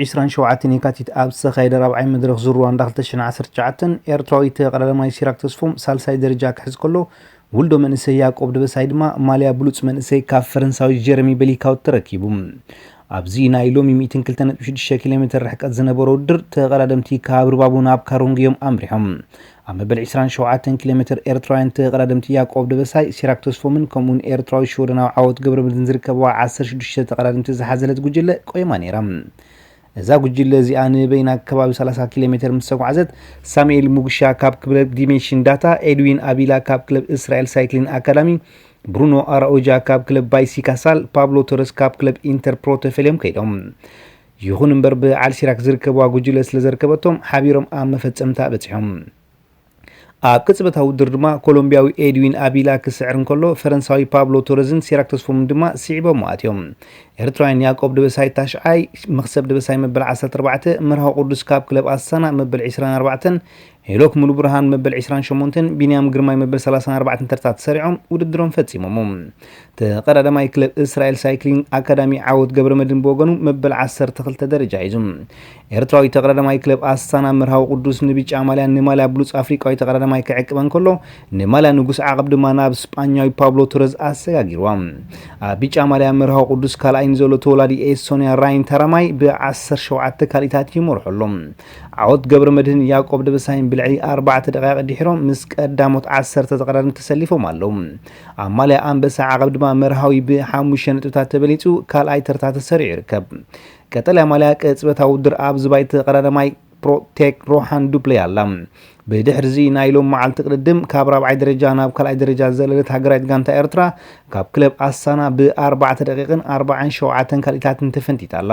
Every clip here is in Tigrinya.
ዕስራን ሸውዓተን የካቲት ኣብ ዝተኻየደ ራብዓይ መድረኽ ዙር ሩዋንዳ ክልተ ሽሕን ዓሰርተ ትሽዓተን፣ ኤርትራዊ ተቐዳዳማይ ሲራክ ተስፎም ሳልሳይ ደረጃ ክሕዝ ከሎ፣ ውልዶ መንእሰይ ያዕቆብ ደበሳይ ድማ ማልያ ብሉጽ መንእሰይ ካብ ፈረንሳዊ ጀረሚ ቤሊካውት ተረኪቡ። ኣብዚ ናይ ሎሚ ሚእትን ክልተን ነጥቢ ሽዱሽተ ኪሎ ሜትር ርሕቀት ዝነበሮ ውድድር፣ ተቐዳደምቲ ካብ ሩባቡ ናብ ካሮንግ እዮም ኣምሪሖም። ኣብ መበል ዕስራን ሸውዓተን ኪሎ ሜትር ኤርትራውያን ተቐዳደምቲ ያዕቆብ ደበሳይ፣ ሲራክ ተስፎምን ከምኡውን ኤርትራዊ ሽወደናዊ ዓወት ገብረመድህን ዝርከብዋ ዓሰርተ ሽዱሽተ ተቐዳደምቲ ዝሓዘለት ጉጅለ ቆይማ ነይራ። እዛ ጉጅለ እዚኣ ንበይና ከባቢ ሰላሳ ኪሎ ሜትር ምስ ተጓዕዘት፣ ሳሙኤል ሙጉሻ ካብ ክለብ ዲሜንሽን ዳታ፣ ኤድዊን ኣቢላ ካብ ክለብ እስራኤል ሳይክሊን ኣካዳሚ፣ ብሩኖ ኣራኦጃ ካብ ክለብ ባይሲካሳል፣ ፓብሎ ቶረስ ካብ ክለብ ኢንተር ፕሮ ተፈልዮም ከይዶም። ይኹን እምበር፣ ብዓል ሲራክ ዝርከብዋ ጉጅለ ስለ ዘርከበቶም፣ ሓቢሮም ኣብ መፈጸምታ በጺሖም። ኣብ ቅጽበታዊ ውድድር ድማ ኮሎምቢያዊ ኤድዊን ኣቢላ ክስዕር እንከሎ፣ ፈረንሳዊ ፓብሎ ቶረዝን ሲራክ ተስፎምን ድማ ስዒቦም ኣትዮም። ኤርትራውያን ያዕቆብ ደበሳይ ታሽዓይ፣ መኽሰብ ደበሳይ መበል ዓሰርተ ኣርባዕተ፣ መርሃዊ ቅዱስ ካብ ክለብ ኣሳና መበል ዕስራን ኣርባዕተን፣ ሄኖክ ሙሉብርሃን መበል ዕስራን ሸሞንተን፣ ቢንያም ግርማይ መበል ሰላሳን ኣርባዕተን ተርታ ተሰሪዖም ውድድሮም ፈጺሞም። ተቐዳዳማይ ክለብ እስራኤል ሳይክሊንግ ኣካዳሚ ዓወት ገብረመድህን ብወገኑ መበል ዓሰርተ ክልተ ደረጃ ሒዙ። ኤርትራዊ ተቐዳዳማይ ክለብ ኣስታና መርሃዊ ቅዱስ ንብጫ ማልያን ንማልያ ብሉጽ ኣፍሪቃዊ ተቐዳዳማይ ክዕቅበ እንከሎ፣ ንማልያ ንጉስ ዓቐብ ድማ ናብ ስጳኛዊ ፓብሎ ቶረዝ ኣሰጋጊርዋ። ኣብ ብጫ ማልያ መርሃዊ ቅዱስ ካልኣይ ንዘሎ ተወላዲ ኤስቶንያ ራይን ታራማይ ብዓሰርተ ሸውዓተ ካልኢታት ይመርሖ ኣሎ። ዓወት ገብረመድህን ያዕቆብ ደበሳይን ብልዕሊ ኣርባዕተ ደቂቕ ድሒሮም ምስ ቀዳሞት ዓሰርተ ተቐዳደምቲ ተሰሊፎም ኣለዉ። ኣብ ማልያ ኣንበሳ ዓቐብ ድማ መርሃዊ ብሓሙሽተ ነጥብታት ተበሊጹ ካልኣይ ተርታ ተሰሪዑ ይርከብ። ቀጠልያ ማልያ ቅጽበታዊ ውድድር ኣብ ዝባይ ተቐዳዳማይ ፕሮቴክ ሮሃን ዱፕሌ ኣላ። ብድሕርዚ ናይ ሎም መዓልቲ ቅድድም ካብ ራብዓይ ደረጃ ናብ ካልኣይ ደረጃ ዝዘለለት ሃገራዊት ጋንታ ኤርትራ ካብ ክለብ ኣስታና ብኣርባዕተ ደቂቕን ኣርባዓን ሸውዓተን ካልኢታትን ተፈንቲታ ኣላ።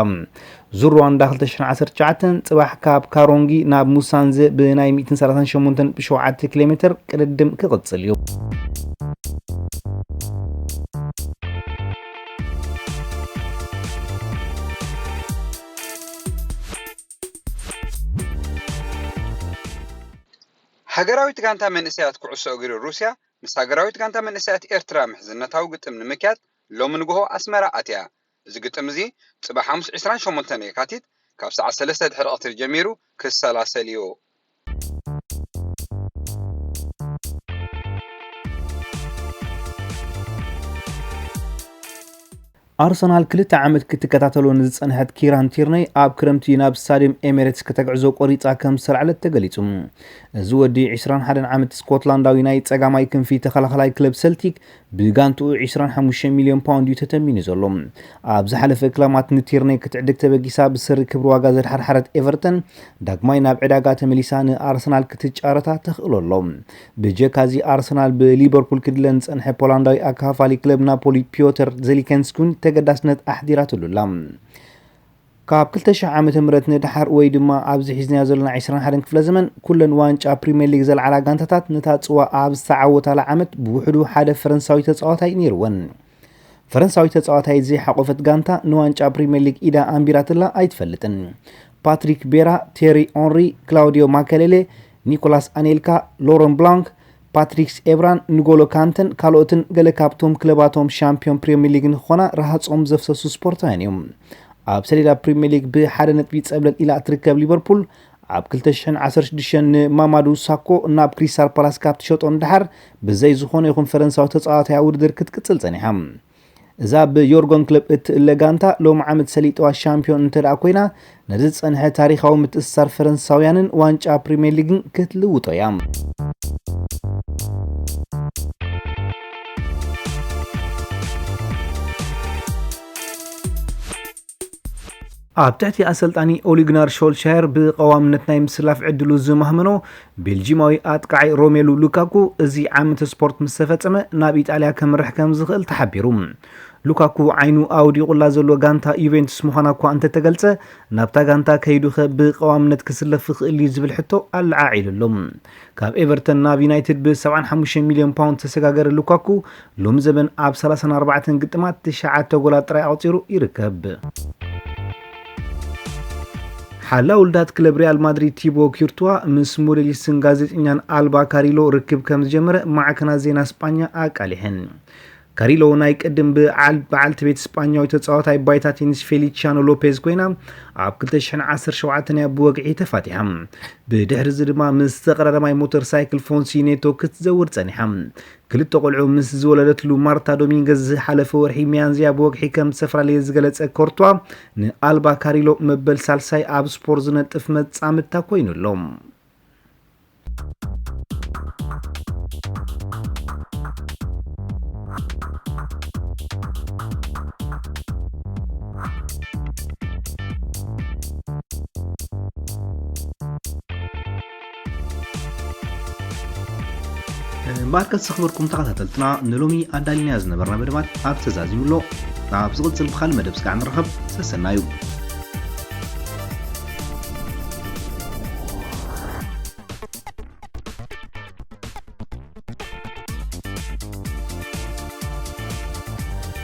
ዙር ሩዋንዳ ክልተ ሽሕን ዓሰርተ ትሽዓተን ጽባሕ ካብ ካሮንጊ ናብ ሙሳንዘ ብናይ ሚእትን ሰላሳን ሸሞንተን ነጥቢ ሸውዓተ ኪሎ ሜትር ቅድድም ክቕጽል እዩ። ሃገራዊት ጋንታ መንእሰያት ኩዕሶ እግሪ ሩስያ ምስ ሃገራዊት ጋንታ መንእሰያት ኤርትራ ምሕዝነታዊ ግጥም ንምክያድ ሎሚ ንግሆ ኣስመራ ኣትያ። እዚ ግጥም እዚ ጽባሕ ሓሙስ ዕስራን ሸሞንተን የካቲት ካብ ሰዓት ሰለስተ ድሕሪ ቀትሪ ጀሚሩ ክሰላሰል እዩ። ኣርሰናል ክልተ ዓመት ክትከታተሎ ንዝጸንሐት ኪራን ቲርነይ ኣብ ክረምቲ ናብ ስታድየም ኤሜሬትስ ከተግዕዞ ቆሪጻ ከም ዝተላዕለት ተገሊጹ። እዚ ወዲ ዕስራን ሓደን ዓመት ስኮትላንዳዊ ናይ ጸጋማይ ክንፊ ተኸላኸላይ ክለብ ሰልቲክ ብጋንትኡ ዕስራን ሓሙሽተ ሚልዮን ፓውንድ እዩ ተተሚኑ ዘሎ። ኣብ ዝሓለፈ ክላማት ንቲርነይ ክትዕድግ ተበጊሳ ብሰሪ ክብሪ ዋጋ ዘድሓርሓረት ኤቨርተን ዳግማይ ናብ ዕዳጋ ተመሊሳ ንኣርሰናል ክትጫረታ ተኽእሎ ኣሎ። ብጀካዚ ኣርሰናል ብሊቨርፑል ክድለ ዝጸንሐ ፖላንዳዊ ኣካፋሊ ክለብ ናፖሊ ፒዮተር ዘሊከንስኪ እውን ተገዳስነት ኣሕዲራትሉ ኣላ። ካብ ክልተ ሽሕ ዓመተ ምህረት ንደሓር ወይ ድማ ኣብዚ ሒዝናዮ ዘለና ዕስራን ሓደን ክፍለ ዘመን ኩለን ዋንጫ ፕሪምየር ሊግ ዘልዓላ ጋንታታት ነታ ጽዋ ኣብ ዝተዓወታላ ዓመት ብውሕዱ ሓደ ፈረንሳዊ ተጻዋታይ ነይርወን። ፈረንሳዊ ተጻዋታይ ዘይሓቆፈት ጋንታ ንዋንጫ ፕሪምየር ሊግ ኢዳ ኣንቢራትላ ኣይትፈልጥን። ፓትሪክ ቤራ፣ ቴሪ ኦንሪ፣ ክላውዲዮ ማከሌሌ፣ ኒኮላስ ኣኔልካ፣ ሎረን ብላንክ፣ ፓትሪክስ ኤብራን ንጎሎ ካንተን ካልኦትን ገለ ካብቶም ክለባቶም ሻምፒዮን ፕሪምየር ሊግ ንክኾና ረሃጾም ዘፍሰሱ ስፖርታውያን እዮም። ኣብ ሰሌዳ ፕሪምየር ሊግ ብሓደ ነጥቢ ጸብለል ኢላ እትርከብ ሊቨርፑል ኣብ ክልተ ሽሕን ዓሰርተ ሽዱሽተን ንማማዱ ሳኮ ናብ ክሪስታል ፓላስ ካብ ትሸጦ ንደሓር ብዘይ ዝኾነ ይኹን ፈረንሳዊ ተጻዋታይ ውድድር ክትቅጽል ጸኒሓ። እዛ ብዮርጎን ክለብ እትእለ ጋንታ ሎም ዓመት ሰሊጠዋ ሻምፒዮን እንተ ደኣ ኮይና ነዚ ዝጸንሐ ታሪኻዊ ምትእስሳር ፈረንሳውያንን ዋንጫ ፕሪምየር ሊግን ክትልውጦ እያ። ኣብ ትሕቲ ኣሰልጣኒ ኦሊግናር ሾልሻየር ብቐዋምነት ናይ ምስላፍ ዕድሉ ዝማህመኖ ቤልጂማዊ ኣጥቃዓይ ሮሜሉ ሉካኩ እዚ ዓመት ስፖርት ምስ ተፈጸመ ናብ ኢጣልያ ከምርሕ ከም ዝኽእል ተሓቢሩ። ሉካኩ ዓይኑ ኣውዲቑላ ዘሎ ጋንታ ዩቬንቱስ ምዃና እኳ እንተተገልጸ ናብታ ጋንታ ከይዱኸ ብቐዋምነት ክስለፍ ይኽእል እዩ ዝብል ሕቶ ኣለዓዒሉ ኣሎ። ካብ ኤቨርተን ናብ ዩናይትድ ብ ሰብዓን ሓሙሽተ ሚልዮን ፓውንድ ተሰጋገረ ሉካኩ ሎሚ ዘበን ኣብ ሰላሳን ኣርባዕተን ግጥማት ትሽዓተ ጎላት ጥራይ ኣቑጺሩ ይርከብ። ሓላ ውልዳት ክለብ ሪያል ማድሪድ ቲቦ ኪርቱዋ ምስ ሞዴሊስትን ጋዜጠኛን ኣልባ ካሪሎ ርክብ ከም ዝጀመረ ማዕከናት ዜና ስጳኛ ኣቃሊሐን። ካሪሎ ናይ ቅድም በዓል በዓልቲ ቤት ስጳኛዊ ተጻዋታይ ባይታ ቴኒስ ፌሊቺያኖ ሎፔዝ ኮይና፣ ኣብ ክልተ ሽሕን ዓሰርተ ሸውዓተን እያ ብወግዒ ተፋቲሓ። ብድሕሪ እዚ ድማ ምስ ተቐዳዳማይ ሞተር ሳይክል ፎንሲ ኔቶ ክትዘውር ጸኒሓ። ክልተ ቆልዑ ምስ ዝወለደትሉ ማርታ ዶሚንገዝ ዝሓለፈ ወርሒ ሚያንዝያ ብወግዒ ከም ዝተፈላለየ ዝገለጸ ኮርቷ፣ ንኣልባ ካሪሎ መበል ሳልሳይ ኣብ ስፖርት ዝነጥፍ መጻምድታ ኮይኑ ኣሎ። እምበኣርከስ ዝኽበርኩም ተኸታተልትና፣ ንሎሚ ኣዳሊናዮ ዝነበርና መደባት ኣብ ተዛዚሙ ኣሎ። ኣብ ዝቕጽል ብኻልእ መደብ ስጋዕ ንረኸብ። ሰሰናዩ።